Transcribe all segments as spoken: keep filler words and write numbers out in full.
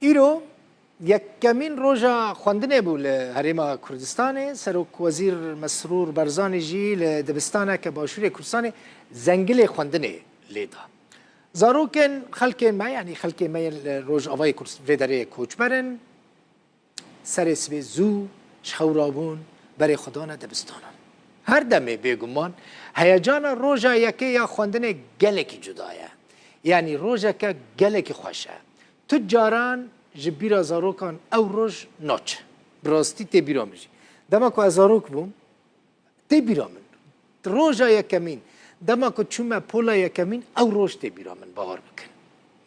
Îro yekemîn roja xwendinê bû li Herêma Kurdistanê. Serokwezîr Mesrûr Barzanî jî li dibistaneke Başûrê Kurdistanê zengilê xwendinê lê da. Zarokên xelkê me, yanî xelkê me yên li Rojavayê Kurd-, vê derê koçber in, serê sibê zû ji xew rabûn, berê xwe dane dibistanan. Her demê bêguman heyecana roja yekê ya xwendinê gelekî cuda ye. Yanî rojeke gelekî xweş e. Tu caran ji bîra zarokan ew roj naçe. Bi rastî tê bîra min jî. Dema ku ez zarok bûm, tê bîra min. Roja yekemîn, dema ku çûme pola yekemîn, ew roj tê bîra min, bawer bikin.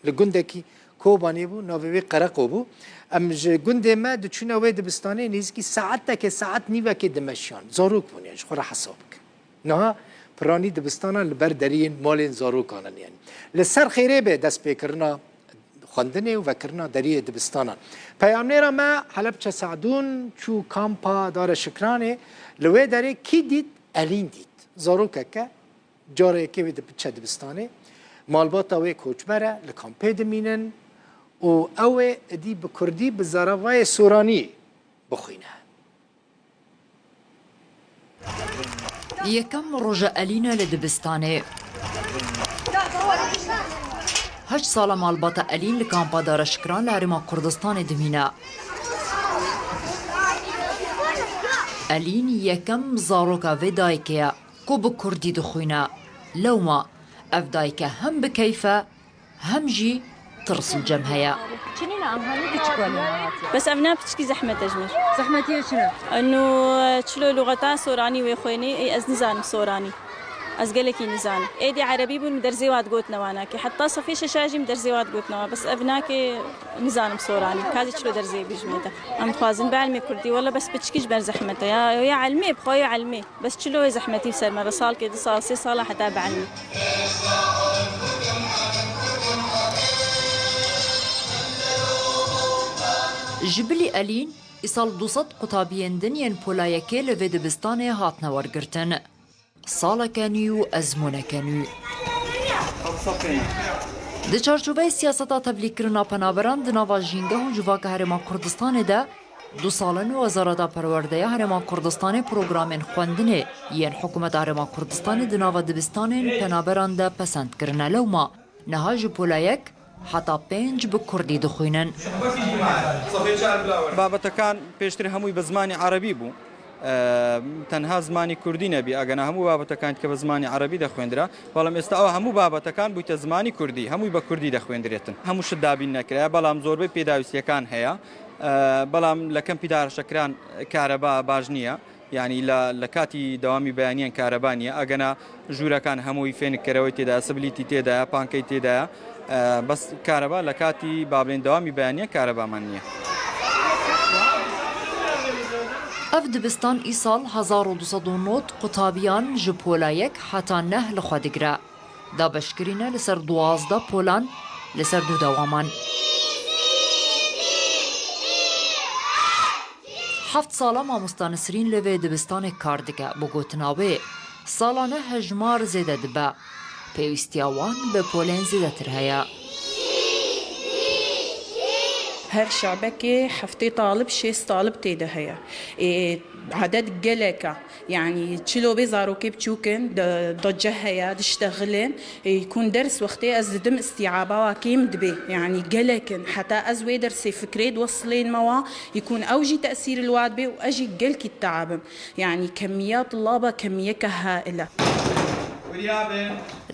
Li gundekî Kobanê bû, navê wê Qereqo bû. Em ji gundê me diçûne wê dibistanê, nêzîkî saetekê, saet nîvekê dimeşiyan. Zarok bûn, yani ji xwe re hesab bikin. Niha piranî dibistanan li ber deriyên malên zarokan in, yani. Li ser xêrê be destpêkirina xwendinê û vekirina deriyê dibistanan. Peyamnêra me Helepçe Sadûn çû kampa Dara Şikranê, li wê derê kî dît? Elîn dît. Zarokeke, cara yekê wê dibiçe dibistanê. Malbata wê koçber e, li kampê dimînin û ew ê idî bi kurdî, bi zaravayê soranî bixwîne. Yekem roja Elîn e li dibistanê. Heşt sala malbata Elîn li kampa Dara Şikran li Herêma Kurdistanê dimîne. Elîn yekem zaroka vê dayikê ye ku bi kurdî dixwîne. Lewma ev dayike hem bi keyf e, hem jî tirs li cem heye. Çinîne em hemî piçik welê me hatiye. Bes ev ne piçikî zehmet e ji me. Zehmetiye çi ne? Eno çilo luxeta soranî wê xwênî, ê ez nizanim soranî. Ez gelekî nizanim. Êdî erebî bûn, min derzê wa digot newanakê. Heta sefê şeşa jî min derzê wa digot newa. Bes ev nakê nizanim soranî. Kazî çilo derzê bî ji me de. Em dixwazin bielmê kurdî. Wele bes piçikî ji ber zehmet e. Ya, ya elmê, bi xwe ya elmê. Bes çilo wê zehmetî ser me re, salkê, du sal, sê sala heta bielmî. Ji bilî Elîn, îsal du sed qutabiyên din yên pola yekê li vê dibistanê hatine wergirtin. Saleke nû û ezmûneke nû. Di çarçoveyê siyaseta tevlîkirina penaberan di nava jîngeh û civaka Herêma Kurdistanê de, du sal in wezareta perwerdeya Herêma Kurdistanê programên xwendinê yên hikûmeta Herêma Kurdistanê di nava dibistanên penaberan de pesend kirine. Lewma niha ji pola yek heta pênc bi kurdî dixwînin. Babetekan pêştir hemûyî bi zimanê erebî bû. Eee, tenha zimanê kurdî nebî, agena hemû babetekan dike bi zimanê erebî dexwêndira. Belam êsta ew hemû babetekan bûyte zimanê kurdî, hemûyî bi kurdî dexwêndirêtin. Hemû şit dabîn nekiraya, belam zorbey pêdawîstiyekan heye. Eee, belam li kempî dareşekiran kareba baş niye. Yanî la, li katî dewamî beyaniyan kareba niye. Agena jûrekan hemûyî fênik kerewê tê de ye, sibilîtî tê de ye, pankey tê de ye. Eee, bes kareba li katî babên dewamî beyaniyan kareba me niye. Ev dibistan îsal hezar û du sed û nod qutabiyan ji pola yek heta neh li xwe digire. Dabeşkirîne li ser duwazdeh polan li ser du dewaman. Heft sala mamosta Nisrîn li vê dibistanê kar dike. Bi gotina wê, salane hejmar zêde dibe. Pêwîstiya wan bi polên zêdetir heye. Her şabekê heftê talib, şêst talib tê de heye. Ê, Edet gelek e. Yanî çilo vê zarokê biçûk in, di, di cih heye, diştexilin. Ê, yikûn ders wextê ez didim îstîaba wa kêm dibe. Yanî gelek in. Heta ez wê dersê fikrê diwesilên me wa, yikûn ew jî tesîr li wa dibe û ez jî gelkî diteabim. Yanî kemiya tulaba kemiyeke hail e.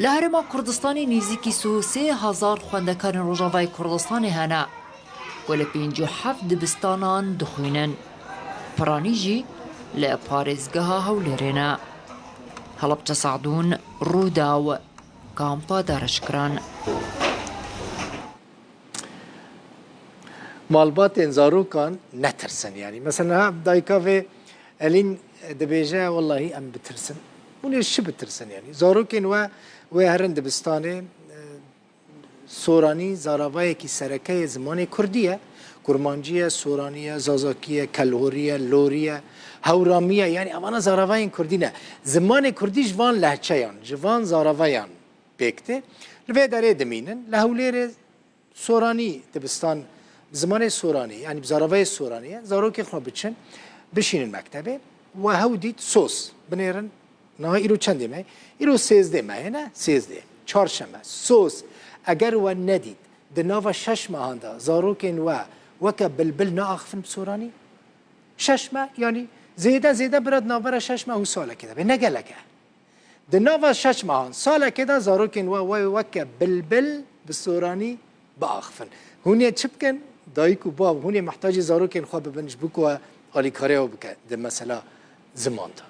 Li Herêma Kurdistanê nêzîkî sê û sê hezar xwendekarên Rojavayê Kurdistanê hene ku li pêncî û heft dibistanan dixwînin. Piranî jî li parêzgeha Hewlêrê ne. Helebçe Sadûn, Rûdaw, Kampa Dareşkiran. Malbatên zarokan netirsin, yanî. Mesela, dayika vê Elîn dibêje, wellahî em bitirsin. Hûn ê çi bitirsin, yanî? Zarokên we, wê herin dibistanê, e, soranî zaravayekî sereke yê zimanê kurdî ye. Kurmancî ye, soranî ye, zazakî ye, kelhorî ye, lorî ye, hewramî ye. Yanî, evana zaravayên kurdî ne. Zimanê kurdî ji van lehçeyan, ji van zaravayan pêk tê. Li vê derê dimînin. Li Hewlêrê soranî dibistan zimanê soranî, yanî bi zaravayê soranî ye, zarokên xwe biçin, bişînin mektebê. We hew dît, soz, binêrin, niha îro çendê me? Îro sêzdê me ye, ne? Sêzdê. Çarşeme. Soz, eger we nedît, di nava şeş mehan de zarokên we weke bilbil naaxifin bi soranî? Şeş meh, yanî zêde zêde bira di navbera şeş meh û salekê de be. Ne gelek e. Di nava şeş mehan, salekê de zarokên we, we weke bilbil bi soranî biaxifin. Hûn ê çi bikin? Dayik û bav, hûn ê mihtacê zarokên xwe bibin ji bo ku we alîkariya we bike di mesela ziman de.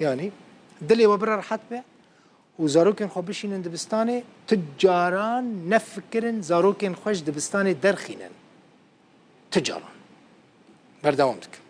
Yanî dilê we bira rehet be û zarokên xwe bişînin dibistanê, tu caran nefikirin zarokên xwe ji dibistanê derxînin. Tu caran. Berdewam dikim.